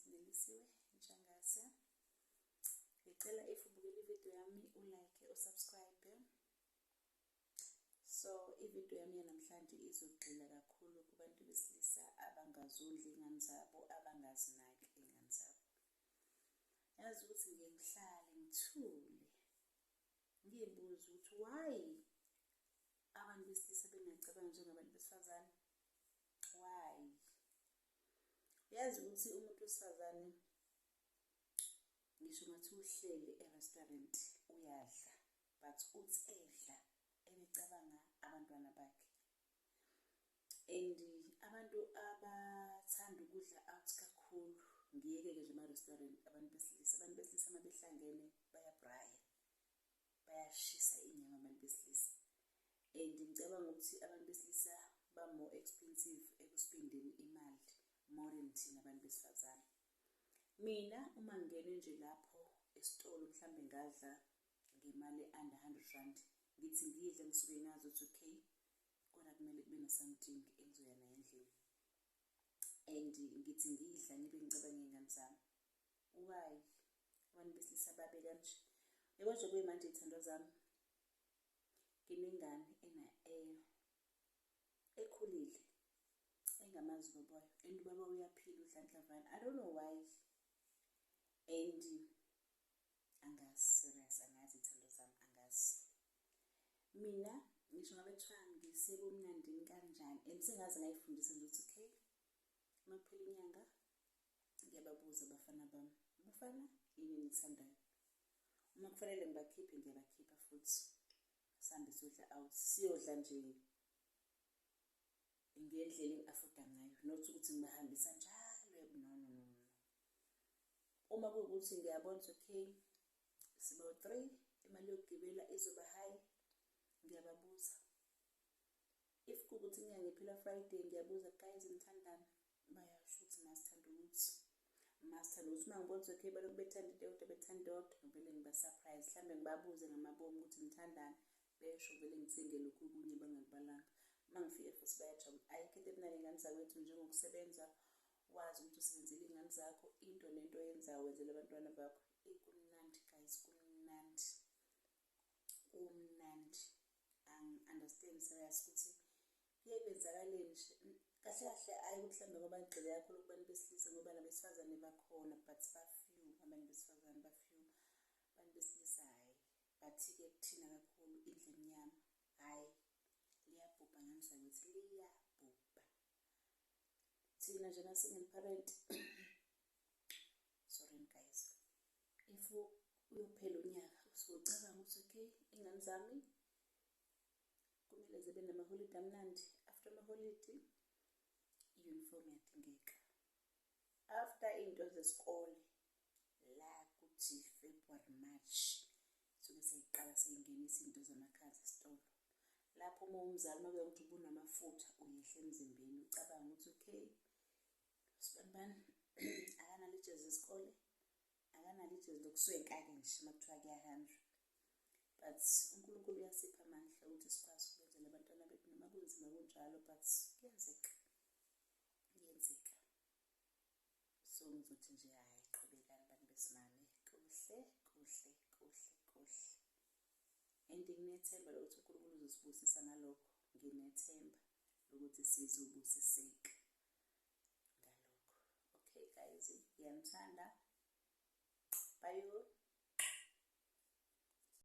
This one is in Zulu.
Nelisiwe Ntshangase. Ngicela if ubukela ividiyo yami u-like, u-subscribe. So ividiyo yami yanamhlanje izogxila kakhulu kubantu besilisa abangazondli iy'ngane zabo, abangazinaki iy'ngane zabo. Yazi ukuthi ngiye ngihlale ngithule ngiy'buze ukuthi why abantu besilisa bengacabangi njengabantu besifazane? Why? Uyazi ukuthi umuntu wesifazane ngisho ungathiwa uhleli e-restaurant uyadla but uthi edla ebecabanga abantwana bakhe. And abantu abathanda ukudla out kakhulu, ngiyeke-ke nje ama-restaurant abantu besilisa, abantu besilisa uma behlangene bayabraya, bayashisa inyama abantu besilisa. And ngicabanga ukuthi abantu besilisa ba-more expensive ekuspendeni imali more than thina abantu besifazane. Mina uma ngingene nje lapho esitolo mhlambe ngadla ngemali e-under 100 rand, ngithi ngidle ngisuke ngazi ukuthi okay, kodwa kumele kube ne-something engizoya nayo endlini. And ngithi ngidla ngibe ngicabanga iy'ngane zami. Why? Abantu besilisa babe kanje. Yabo nje kuyimanje iy'thandwa zami, nginengane ekhulile engamazi ubaba wayo and ubaba uyaphila uDlanhlavana. I don't know why. And angazi serious, angazi iy'thando zami, angazi. Mina ngisho ngabe kuthiwa ngisebumnandini kanjani and sengaze ngayifundisa nje ukuthi okay, uma kuphela inyanga ngiyababuza abafana bami, bafana yini enithandayo? Uma kufanele ngibakhiphe ngiyabakhipha futhi sihambe siyodla out, siyodla nje ngendlela engi-afoda ngayo, not ukuthi ngibahambisa njalo, no no no no. Uma kuwukuthi ngiyabona ukuthi okay, siba u-three, imali yokugibela izoba high, ngiyababuza. If kuwukuthi inyanga iphela Friday, ngiyabuza guys nithandani? Bayasho ukuthi masithanda ukuthi, masithanda ukuthi. Uma ngibona ukuthi okay balokhu bethanda into eyodwa bethanda into eyodwa, ngivele ngiba-surprise, mhlambe ngibabuze ngamabomu ukuthi nithandani, besho vele ngithenge lokhu okunye bangakubalanga. Uma ngifika futhi bayajabula. Ayikho into emnandi ngane zakwethu njengokusebenza wazi ukuthi usebenzela iy'ngane zakho, into nento oyenzayo wenzela abantwana bakho. Eyi kumnandi guys, kumnandi, kumnandi. Angi-understand serious ukuthi kuye kwenzakaleni nje. Kahle kahle ayi ukuthi mhlawumbe ngoba ngigxile kakhulu kubantu besilisa ngoba nabesifazane bakhona but ba-few abantu besifazane ba-few. Abantu besilisa hhayi, but-ke kuthina kakhulu indlu emnyama hhayi liyabhubha ngane zakwethu, liyabhubha. Thina nje ma-single parent, sorry guys, if uyophela unyaka usuke ucabanga ukuthi okay iy'ngane zami kumele zibe namaholidi amnandi. After amaholidi i-uniform iyadingeka. After iy'nto zesikole la kuthi February, March suke seyiqala seyingenisa iy'nto zamakhasi esitolo. Lapho uma umzali uma kuwukuthi ubunamafutha uyehla emzimbeni ucabange ukuthi okay, sibanibani akanalo ijezi lesikole, akanalo ijezi lokuswenka-ke nje uma kuthiwa kuyahanjwa. But uNkulunkulu uyasipha amandla ukuthi sikwazi ukwenzela abantwana bethu noma kunzima kunjalo but kuyenzeka, kuyenzeka. So ngizothi nje hhayi qhubekani bantu besimame, kuhle kuhle kuhle kuhle. And nginethemba lokuthi uNkulunkulu uzosibusisa ngalokho, nginethemba lokuthi sizobusiseka ngalokho. Okay guys, ngiyanithanda. Bye.